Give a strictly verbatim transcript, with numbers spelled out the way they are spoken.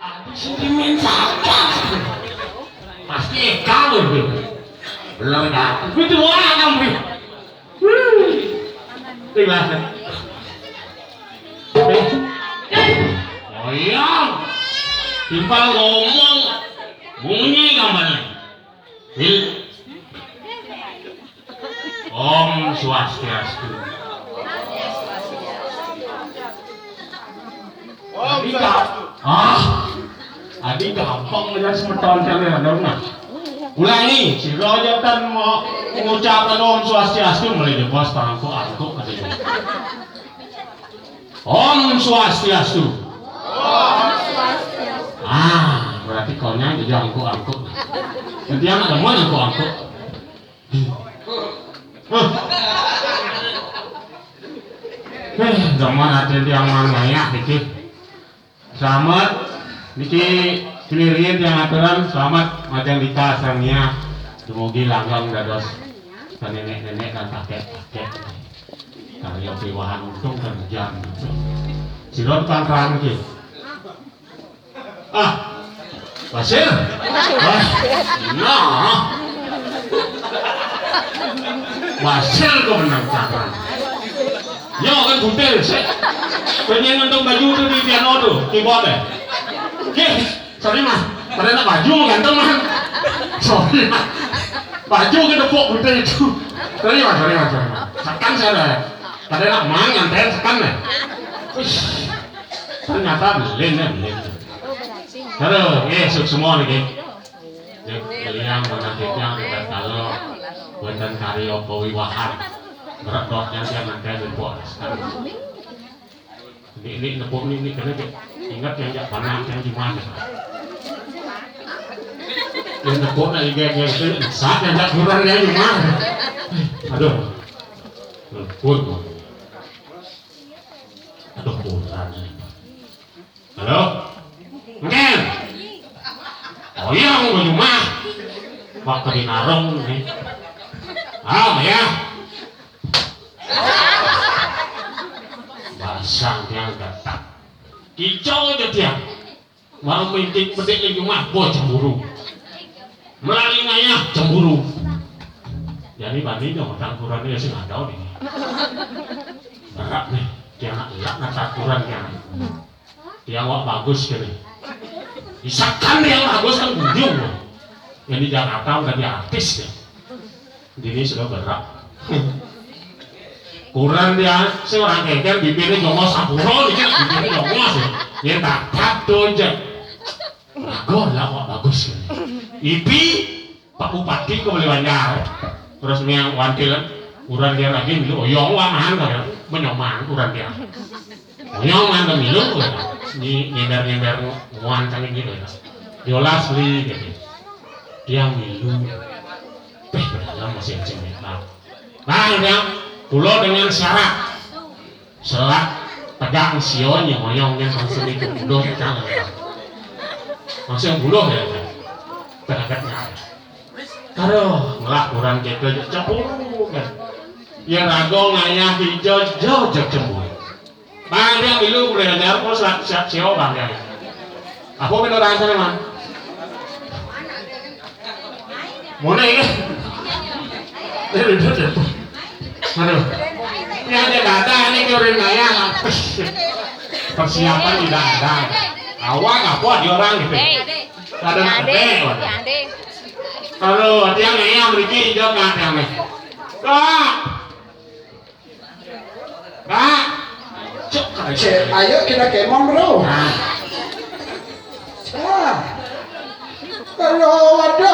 Aku sentimen saja. Pasti kamu tuh. Belum aku. Itu orang kamu. Wih. Tinggal. Eh. Oh iya. Timpal ngomong bunyi gambarnya. Bil. Om Swastiastu. Om Swastiastu. Ah, adi gampang aja semeton kali ya, dong, nah. Ulangi, sira aja tan mau ngucapkan Om Swastiastu, mulai di bos pangku angkuk katanya. Om Swastiastu. Ah, berarti kau nya jadi angkuk-angkuk. Nanti anak demen angkuk-angkuk. Huh. Eh, demen ati tiang mangaya iki. Selamat niki, kini riin tiang aturan selamat majeng dika sareng nia. Dumugi langgeng dados nenek-nenek dan kakek-kakek. Karya piwahan untung kan jam. Sira tukang terang iki. Ah, Basir. Ah, nah. Basir kok menang tangan. Yo kan butil sih. Pengen ngantung baju tuh di piano tuh, keyboard ya. Oke, sorry mas. Pada nak baju ganteng mas. Sorry mas. Baju ke tepuk butil itu. Sorry mas, sorry mas, sorry mas. Sekan saya ada. Pada nak mang nganten sekan ya. Wih, ternyata belin ya, belin. Aduh, nggih, suksma niki. Nggih, kalian menariknya kita kalau wonten karya pewiwahan. Berat dotnya dia nanti dibuat sekarang. Ini, ini nepuk ini, ini kena dia. Ingat yang jak panah yang di mana. Yang nepuk nak ingat yang itu, saat yang jak kurang yang di mana. Aduh. Pun. Aduh, kurang. Halo? Ngen. Oh iya, aku mau rumah. Waktu di narung nih. Ah, ya. Basang tiang tetap. Kicau aja tiang. Mau mintik petik di rumah, boh cemburu. Melali ngayah cemburu. Jadi banding dong, tangkurannya ya sing ada nih. Berat nih, tiang nak elak nak tangkuran tiang. Tiang wak bagus kene. Misalkan tiang bagus kan gunjung. Yang di Jakarta udah di artis ya. Dini sudah berat. Kurang dia, seorang keker bibirnya jongos sampuro dikit, bibirnya jongos ya. Yang tatap tuh aja. Rago lah wak bagus kene. Ipi Pak Bupati kok boleh banjar. Terus nih yang wantil kan, kurang dia lagi dulu, oh yang wamahan kan, menyomang kurang dia. Nyong mantep milu, nyi-, nyender-nyender muan kali gitu ya. Diolas li gitu. Dia milu. Peh, berdalam masih encing metal. Nah, dia pulau dengan syarat. Selak tegak sio nyi moyong dia langsung itu buluh kita. Langsung buluh ya. Terhadapnya. Aduh, ngelah kurang kita cemburu kan. Ya rago ngayah hijau jauh jauh cemburu. Bang dia milu boleh ajar kok siap siap sio bang dia. Apa bener rasanya man? Mana ini? Dia duduk ya. Aduh. Ini ada kata ini kirim ngayah. Persiapan tidak ada. Awak apa di orang gitu. Ada nak gede. Aduh, tiang ngayah mriki jawab nak tiang nih. Kak. Kak. Cuk, Cek, ayo kita kemon, Bro. Nah. Ah. Kalau ada